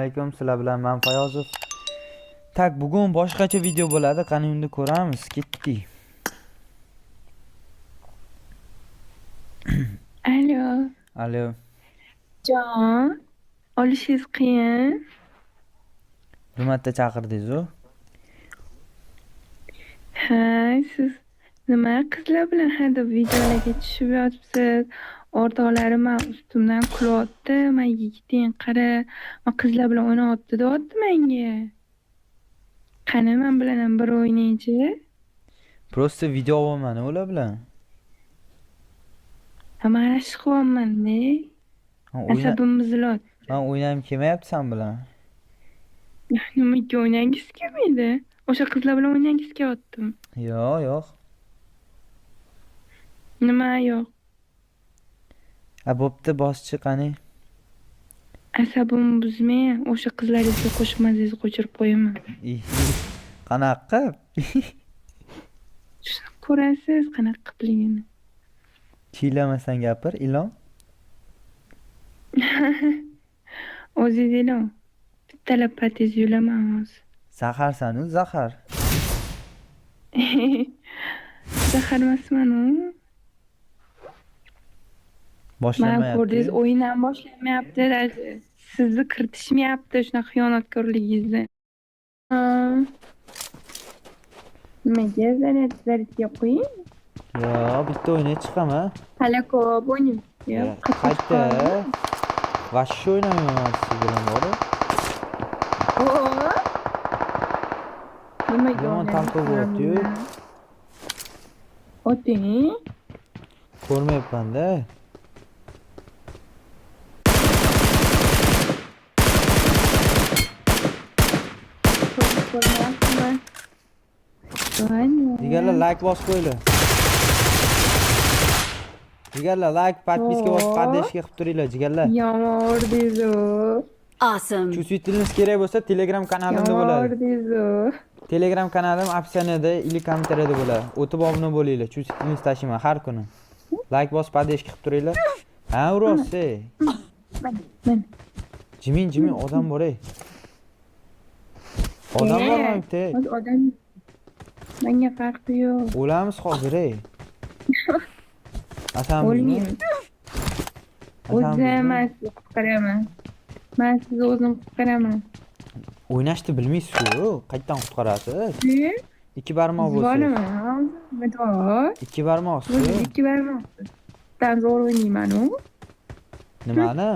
Alaykum. Sizlar bilan men Fayozov. Tak, bugun boshqacha video bo'ladi. Qani unda ko'ramiz. Ketdik. Alo, Alo. Jon, olishingiz qiyin. Bir marta chaqirdingiz-u. Ha, siz nima qizlar bilan hadeb videolarga tushib yotibsiz? O'rtoqlarim man ustimdan kulyapti. Man yigiting qara, man qizlar bilan o'ynayapti deyapti menga. Qani man bilan ham bir o'ynaychi. Просто video olaman ular bilan. Ha, man rashk qilyapman-da. Ha, o'yna Asabim buzilyapti. Ha, o'ynagim kelmayapti san bilan. Nimaga o'ynagingiz kelmaydi? O'sha qizlar bilan o'ynagingiz kelyaptimi? Yo'q, yo'q. Nima yo'q? Ha, bo'pti, boschi qani. Asabimni buzmang. O'sha qizlaringizga qo'shib mazangizni qochirib qo'yaman. Qanaqa qilib? Ko'rasiz qanaqa qilibligini. Chiylamasang gapir, ilon. O'zingiz ilon. Bitta lapatingizni yulaman hozir. Zaharsan-u, zahar. Zahar emasman-u. Mana Boshlanmayapti. ko'rdingiz, o'yin ham boshlanmayapti даже. Sizni kiritishmayapti shunaqa xiyonatkorligingizni. Ha. Nimaga zaryad zaryadga qo'ying? Yo'q, bitta o'ynay chiqaman. Hali ko'p o'ynaymiz. Yo'q, qachon Qayta. chiqadi? Вообще o'ynamayman siz bilan borib. Oo. Nimaga Yomon o'ynaysiz talqin bo'lyapti-yu. bilan? Oting. Ko'rmayapman-da. Ko'rmayapsizmi? Voy. Jigarlar like bosib qo'yinglar. Jigarlar like, подписка bosib, Oo. поддержка qilib turinglar, jigarlar. Yomon urdingiz-u. Awesome. Чувствительность kerak bo'lsa Telegram kanalimda Yomon bo'ladi. urdingiz-u. Telegram kanalim описание da или kommentariyada bo'ladi. O'tib obuna bo'linglar. Чувствительность tashiyman har kuni. Like bosib, поддержка qilib turinglar. Ha, uryapsiz. Mana, mana. Jimin, jimin odam bor ey. Odam Ee, bormi bitta? Hozir odam menga farqi yo'q. O'lamiz hozir ey. Asamizmi? O'lmaymiz. O'zim man sizni qutqaraman. Man sizni o'zim qutqaraman. O'ynashni bilmaysiz-ku. Qayerdan qutqarasiz? Ne? Ikki barmoq bo'lsa. Bolaman. Nima? Ikki barmoqsiz. O'zi ikki barmoqsiz. Bittani zo'r o'ynayman-u. Nimani?